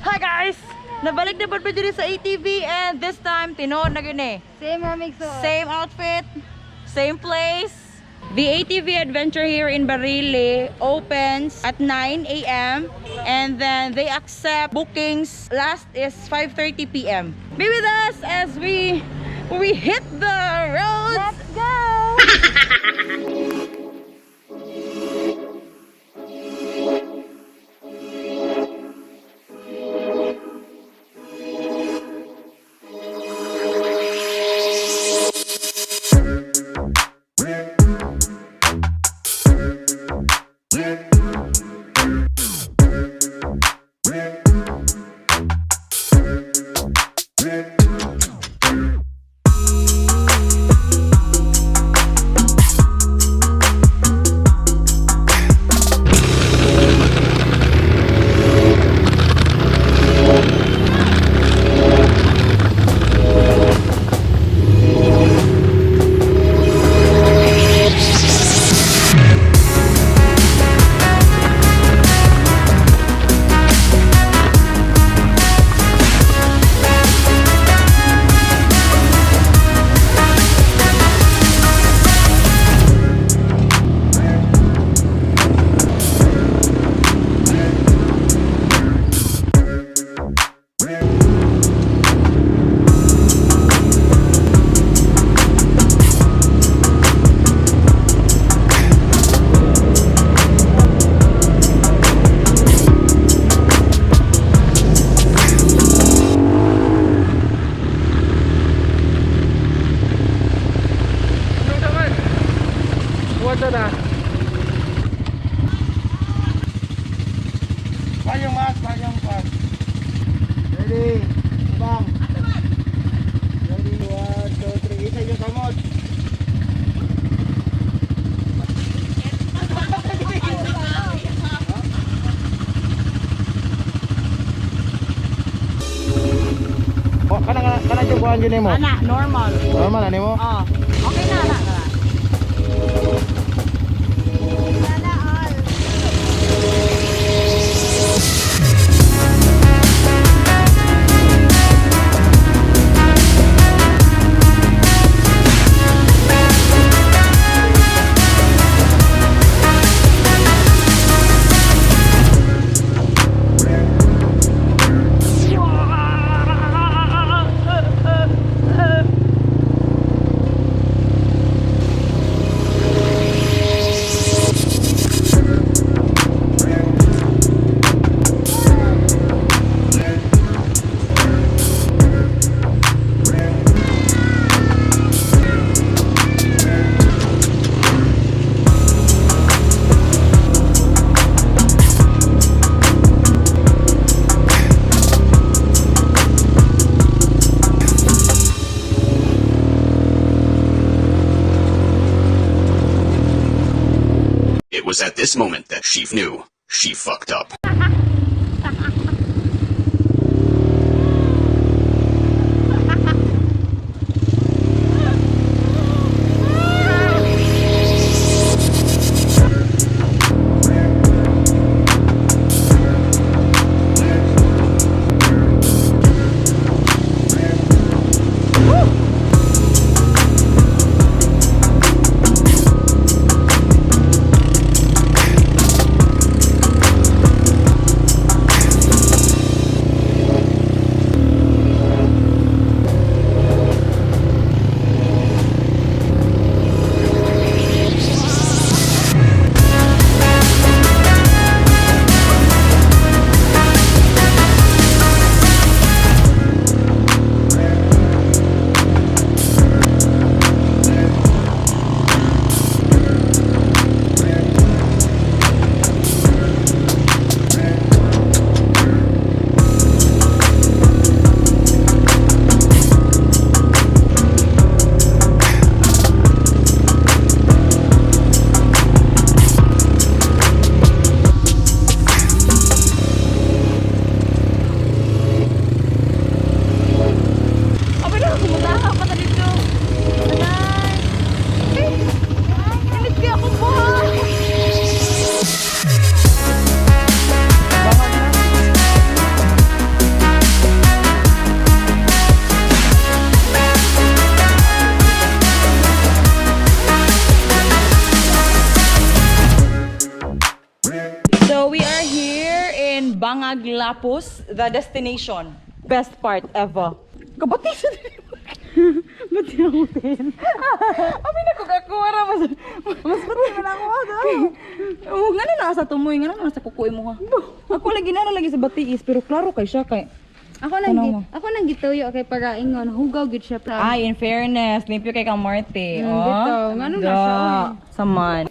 Hi guys! Nabalik na pud diri sa ATV and this time tinuod na gyud ni. Same ramig so. Same outfit, same place. The ATV adventure here in Barili opens at 9 a.m. And then they accept bookings. Last is 5:30 p.m. Be with us as we hit the roads. Let's go! Ano naman? Wala na. Payong mas, payong pas. Ready? Bang. Ready, one, two, three. Isa yung kamot. Oh, kana kana yung kuan yun mo. Ana, normal. Normal ani mo? Oh, okay na na. Na. Sana all. It was at this moment that she knew she fucked up. Bangag Lapus, the destination. Best part ever. Kabati sa. Ba't yung hotel? Abi na ko kakuha ra mas mas pati man ako aga. Oh, ngano na sa tumoy, ngano na sa kukuy mo ha. Ako lagi na lagi sa batiis pero klaro kay siya kay. Ako nang Ano mo? Ako nang gituyo kay para ingon hugaw gid siya. Ay, in fairness, limpyo kay kang Marte. Oh. Bitaw. Ngano na siya, oy. Saman.